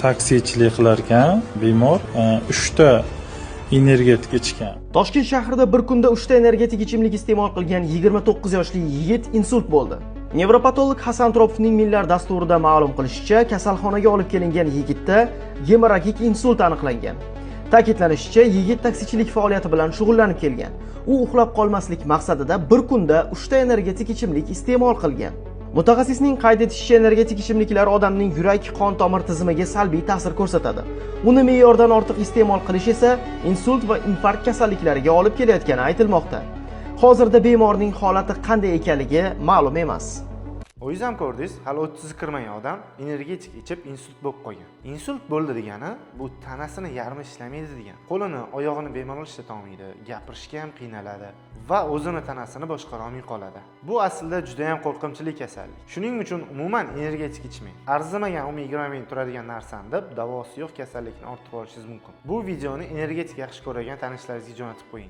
Taksichilik qilarkan bemor uchta energetik ichgan. Toshkent shahrida bir kunda 3 ta energetik ichimlik iste'mol qilgan 29 yoshli yigit insult bo'ldi. Nevropatolog Hasan Tropovning Millar dasturida ma'lum qilishicha, kasalxonaga olib kelingan yigitda gemorragik insult aniqlangan. Ta'kidlanishicha, yigit taksichilik faoliyati bilan shug'ullanib kelgan. U uxlab qolmaslik maqsadida bir kunda 3 ta energetik ichimlik iste'mol qilgan. Mutaxassisning qayd etishicha, energetik ichimliklar odamning yurak qon tomir tizimiga salbiy ta'sir ko'rsatadi. Uni me'yordan ortiq iste'mol qilish esa insult va infarkt kasalliklariga olib kelayotgani aytilmoqda. Hozirda bemorning holati qanday ekanligi ma'lum emas. O'zingiz ham ko'rdingiz, hali 30 kirmagan odam energetik ichib insult bo'lib qolgan. Insult bo'ldi degani bu tanasini yarmi ishlamaydi degani. Qo'lini, oyog'ini bemalol ishlata olmaydi, gapirishga ham qiynaladi va o'zini tanasini boshqara olmay qoladi. Bu aslida juda ham qo'rqinchli kasallik. Shuning uchun umuman energetik ichmang. Arzimagan 20 ming turadigan narsani deb davosi yo'q kasallikni orttirib olishingiz mumkin. Bu videoni energetik yaxshi ko'radigan tanishlaringizga jo'natib qo'ying.